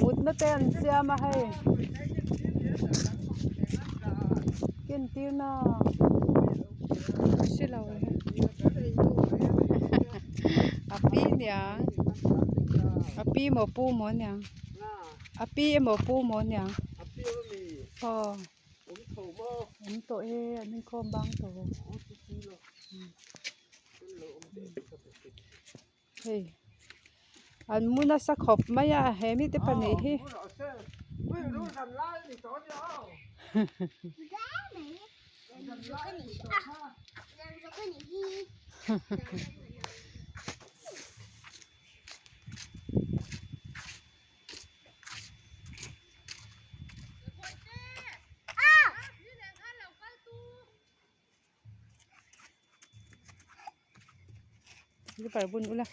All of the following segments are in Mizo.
Mutna te an siam a hei kentir na hre lo e a pi niang a pi maw pu maw niang a pi emaw pu maw niang aw. Awm tawh e an inkhawm bang tawh hei an mu nasa khawp mai a he mite pahnih hi. Slipper bun ula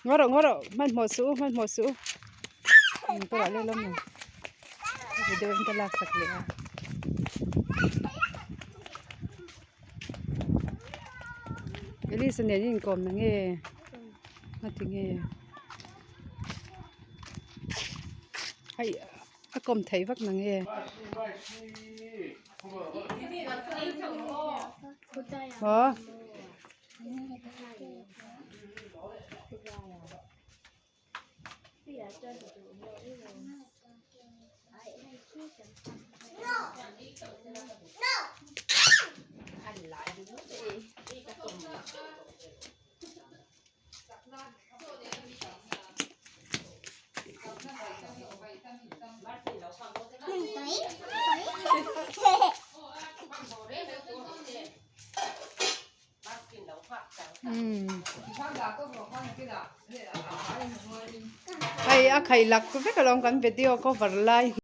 ngaw rawh ngaw rawh hmanhmawh suh u hmanhmawh suh u eng pawh ah leh lawm lo video in ka lak sak leh a. Elisa nen in inkawm na nge a ti nge hei a kawm theih vak na nge aw. Hei a khaih lak vek alawm kan video cover lai.